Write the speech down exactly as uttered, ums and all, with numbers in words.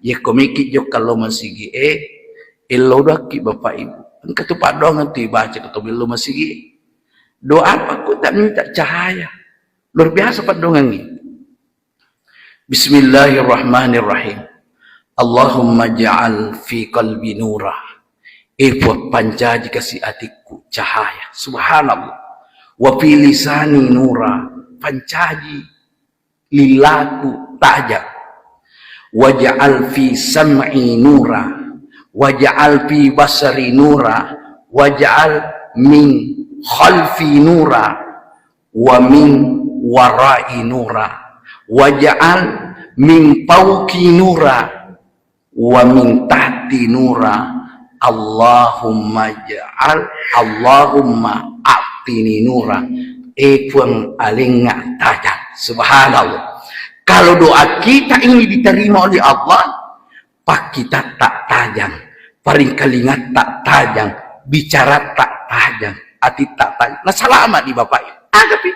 Yekko meki jokka lo masigi e, ello doakki Bapak Ibu. Engka tu paddoangeng tu ibaca ko to mello masigi e. Doa apa? Ku tak minta cahaya. Luar biasa paddoangengnge. Bismillahirrahmanirrahim. Allahumma ja'al fi qalbi nura. E Puang, pancaji kasi atikku cahaya. Subhanallah. Wa fi lisani nura. Pancaji lillaku tajang. Waj'al fi sam'i nura. Waj'al fi basari nura. Waj'al min khalfi nura. Wa min warai nura. Waj'al min fauqi nura. Wa min tahti nura. Allahumma ja'al, Allahumma a'tini nura. E Puang, alengnga tajang. Subhanallah. Kalau doa kita ini diterima oleh Allah, pakkitatta tajang, paringkalingatta tajang, bicaratta tajang, atitta tajang. Nah, salama di Bapak Ibu. Agapi.